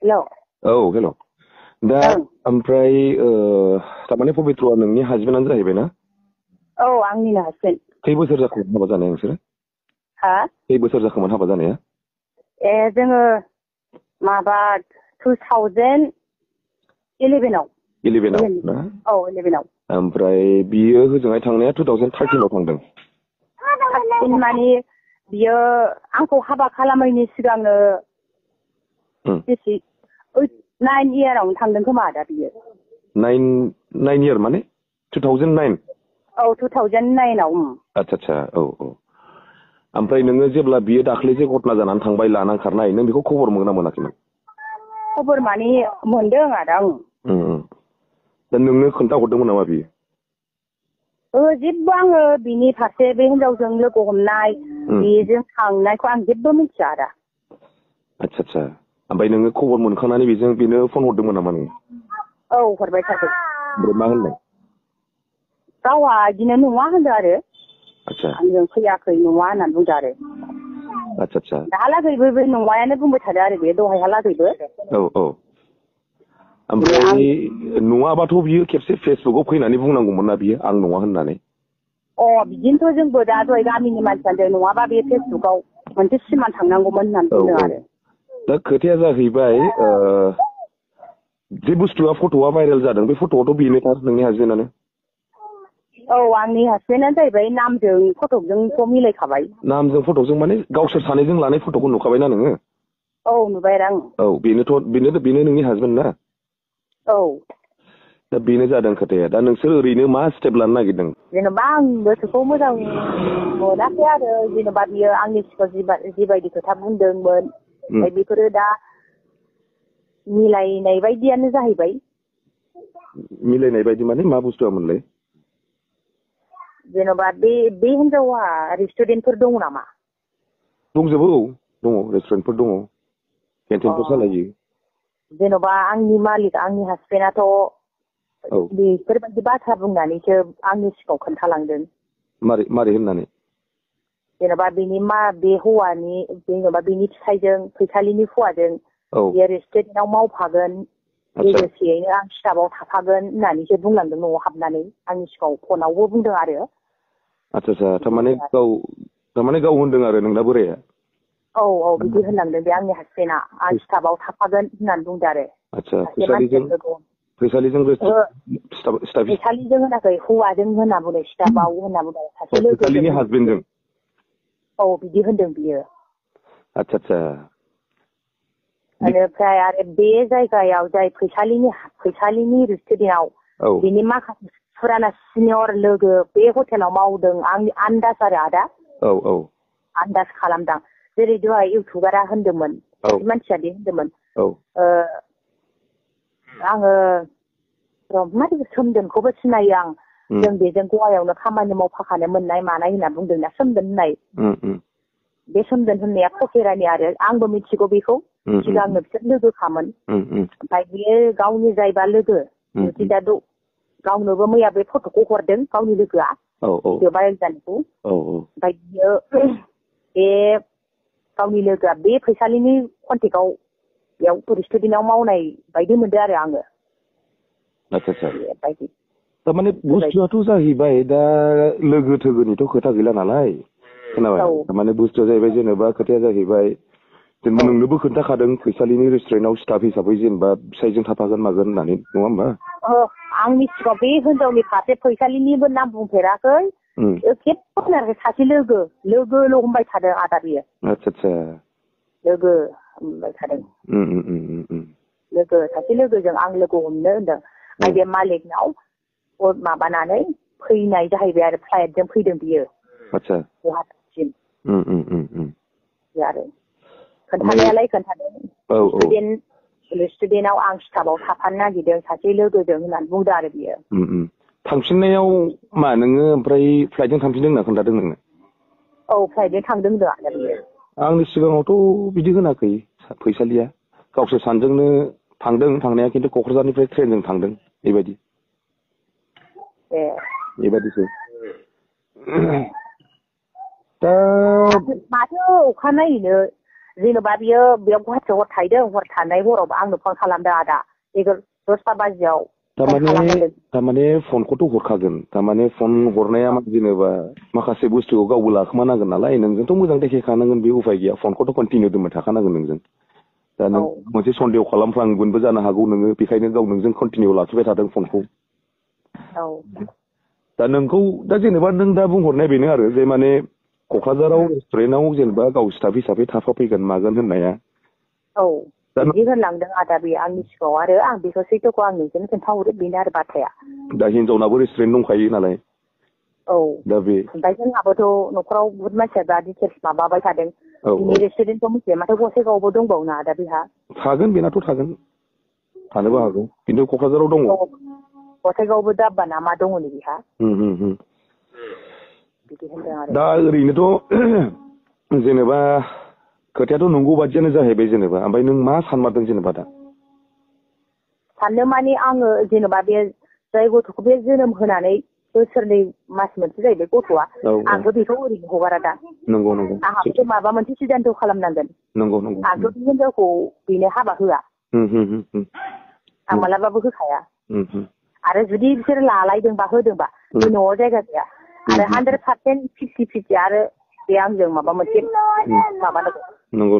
हेल'। औ हेल'। दा ओमफ्राय थारमाने पबित्रआ नोंनि हासबेन्डआनो जाहैबाय ना? औ आंनिनो हासबेन्ड। खै बोसोर जाखोमोन हाबा जानाया नोंसोरो? हा? खै बोसोर जाखोमोन हाबा जानाया? जोङो माबा 2011आव। 11आव ना? औ 11आव। ओमफ्राय बियो होजोंहाय थांनाया 2013आव थांदों। माने बियो आंखौ हाबा खालामैनि सिगांनो 9 इयारावनो थांदों खोमा दा बियो। 9 इयार माने 2009? औ 2009आव। आच्छा औ औ। ओमफ्राय नोङो जेब्ला बियो दाख्लैसो घटना जानानै थांबाय लानां खारनाय, नों बेखौ खबर मोनगोना मोनाखैमोन? खबर माने मोनदों आदा। दा नोंनो खोन्थाहरदोंमोन नामा बियो? जेबो आङो बिनि फारसे बे हिनजावजों लोगो हमनाय, बेजों थांनायखौ आं जेबो मिथिया आदा। आच्छा। ओमफ्राय नोङो खबर मोनखांनानै बेनो फन हरदोंमोन नामा नोङो? औ हरबाय थादों। ओमफ्राय मा होनदों? गावहा बिदिनो नङा होनदों आरो। आच्छा। आंजों फैयाखै नङा होननानै बुंदों आरो। आच्छा। दाहालागैबो बे नङायानो बुंबाय थादों आरो बे दहायहालागैबो। औ। ओमफ्राय नङाबाथ' बियो खेबसे फेसबुकआव फैनानै बुंनांगौमोन ना बियो आं नङा होननानै। बिदिनोथ' जोंबो दा दहाय गामिनि मानसियानो नङाबा बे फेसबुकआव मोनसे सिमान थांनांगौमोन होननानै बुंदों आरो। दा खोथाया जाहैबाय जे बुस्थुआ फट'आ भाइरेल जादों बे फट'आथ' बेनोथार नोंनि हासबेन्डआनो। औ आंनि हासबेन्डआनो जाहैबाय, नामजों फटकजोंथ' मिलायखाबाय। नामजों फटकजों माने गावसोर सानैजों लानाय फट'खौ नुखाबायना नोङो? औ नुबाय आं। औ बेनो नोंनि हासबेन्ड ना? औ। दा बेनो जादों खोथाया। दा नोंसोर ओरैनो मा स्टेप लानो नागिरदों? जेनेबा आं गोसोखौ मोजां मोनाखै आरो, जेनेबा बियो आंनि सिगाङाव जिबायदि खोथा बुंदोंमोन, ओमफ्राय बेफोरो दा मिलायनाय बायदियानो जाहैबाय। मिलायनाय बायदि माने मा बुस्थुआमोनलाय? जेन'बा बे हिनजावा रेस्टुरेन्टफोर दङ नामा? दंजोबो औ, दङ रेस्टुरेन्टफोर दङ, केन्टिनफोर सालायो। जेन'बा आंनि मालिक, आंनि हासबेन्डआथ' बेफोरबायदि बाथ्रा बुंनानैसो आंनि सिगाङाव खोन्थालांदों। मारै होननानै? जेन'बा बे हौवानि, जेन'बा बेनि फिसायजों, फैसालिनि हौवाजों बेयो रेस्टुरेन्टआव मावफागोन, लोगोसेयैनो आं स्टाफआव थाफागोन होननानैसो बुंलांदों न'आव हाबनानै आंनि सिगाङाव फनावबो बुंदों आरो। आच्छा। थारमाने गाव होनदों आरो नोंना बोराया? औ बिदि होनलांदों बे आंनि हासबेन्डआ। आं स्टाफआव थाफागोन होननानै बुंदों आरो। आच्छा। फैसालिजों होनाखै, हौवाजों होनना बुंदों, स्टाफआव होनना बुंदों, सासे लोगो। फैसालिनि हासबेन्डजों? औ बिदि होनदों बियो। आच्छा। बेनिफ्राय आरो बे जायगायाव जाय फैसालिनि रेस्टुरेन्टआव बिनि माखासे फुराना सिनियर लोगो बे हटेलाव मावदों, आंनि आन्दाज आरो आदा। औ। आन्दाज खालामदां। जेरै दहाय इउटुबारा होनदोंमोन, सासे मानसिया दे होनदोंमोन, आङो सोमदोनखौबो सिनायो आं, जों बेजों गवायावनो खामानि मावफाखानो मोननाय मानाय होनना बुंदोंना, सोमदोन होननाय। बे सोमदोन होननाया फकेरानि आरो, आंबो मिथिगौ बेखौ, सिगांनो बिसोर लोगोखामोन। ओमफ्राय बेयो गावनि जायबा लोगो, दा गावनोबो मैया बे फट'खौ हरदों, गावनि लोगोआ, भिडिअ भाइरेल जानायखौ। ओमफ्राय बियो बे गावनि लोगोआ बे फैसालिनि कन्टेक्टआव बेयाव रेस्टुरेन्टआव मावनाय बायदि मोनदों आरो आङो। आच्छा। थारमाने बुस्थुआथ' जाहैबाय, दा लोगो थोगोनिथ' खोथा गैला नालाय, खोनाबाय? थारमाने बुस्थुआ जाहैबाय, जेनेबा खोथाया जाहैबाय, जेनेबा नोंनोबो खोन्थाखादों फैसालिनि रेस्टुरेन्टआव स्टाफ हिसाबै जेनेबा फिसायजों थाफागोन मागोन होननानै, नङा होमबा? आंनि सिगाङाव बे हिनजावनि फारसे फैसालिनिबो नाम बुंफेराखै, खेबसेबो होनाखै, सासे लोगोल' होनबाय थादों आदा बियो। आच्छा। लोगो होनबाय थादों। सासे लोगोजों आं लोगो हमनो होनदों। ओमफ्राय बे मालिकनाव माबानानै फैनाय जाहैबाय आरो, फ्लाइटजों फैदों बियो। आच्छा। गुवाहाटिसिम। आरो खोन्थानायालाय खोन्थादों। रेस्टुरेन्टआव आं स्टाफआव थाफानो नागिरदों सासे लोगोजों होननानै बुंदों आरो बियो। थांफिननायाव मा नोङो ओमफ्राय फ्लाइटजों थांफिनदों होनना खोन्थादों नोंनो? औ फ्लाइटजों थांदों होनदों आरो बियो। आंनि सिगाङावथ' बिदि होनाखै फैसालिया, गावसोर सानजोंनो थांदों थांनाया, खिन्थु क'क्राझारनिफ्राय ट्रेनजों थांदों बेबायदि। बेबायदिसो। दा माथो अखानायैनो जेनेबा बियो बेयाव गुवाहाटियाव हर थाहैदों हर थानाय हराव आंनो फन खालामदों आदा बेखौ 10ता बाजियाव थारमाने फनखौथ' हरखागोन थारमाने फन हरनाया जेनेबा माखासे बुस्थुखौ गावबो लाखोमानांगोन नालाय नोंजोंथ' मोजां देखायखानांगोन बे उफाय गैया फनखौथ' कन्टिनिउ दोनबाय थाखानांगोन नोंजों दा नों मोनसे सन्देह खालामफ्लांगोनबो जानो हागौ नोङो बेखायनो गाव नोंजों कन्टिनिउ लाखिबाय थादों फनखौ दा नोंखौ दा जेनेबा नों दा बुंहरनाय बेनो आरो जे माने क'क्राझाराव रेस्टुरेन्टआव जेनेबा गाव स्टाफ हिसाबै थाफाफैगोन मागोन होननाया बिदि होनलांदों आदा बे आंनि सिगाङाव आरो आं बेखौ सैथोखौ आं नोंजोंनो खोन्थाहरो बेनो आरो बाथ्राया दा हिनजावनाबो रेस्टुरेन्ट दंखायो नालाय दा बे ओमफ्राय जोंहाबोथ' न'खराव बुहुत मानसिया दा डिटेल्स माबाबाय थादों बिनि रेस्टुरेन्टखौ मिथिया माथो गसाइगावआवबो दंबावो ना आदा बेहा थागोन बेनाथ' थागोन थानोबो हागौ खिन्थु क'क्राझाराव दङ गसाइगावआवबो दाब्बा ना मा दङ नै बेहा बिदि होनदों आरो दा ओरैनोथ' जेनेबा खोथायाथ' नंगौ बादियानो जाहैबाय जेनेबा ओमफ्राय नों मा सानमारदों जेनेबा दा साननो माने आङो जेनेबा बे जाय गथ'खौ बे जोनोम होनानै बोसोरनै मास मोनसे जाहैबाय गथ'आ आंथ' बेखौ ओरैनो हगारा दा नंगौ आंहाबोथ' माबा मोनसे सिदान्थ' खालामनांगोन आंथ' बे हिनजावखौ बेनो हाबा होआ आं मालाबाबो होखाया आरो जुदि बिसोर लालायदोंबा होदोंबा बे न'आव जायगा गैया आरो 100% 50-50 आरो बे आंजों माबा मोनसे माबानांगौ नंगौ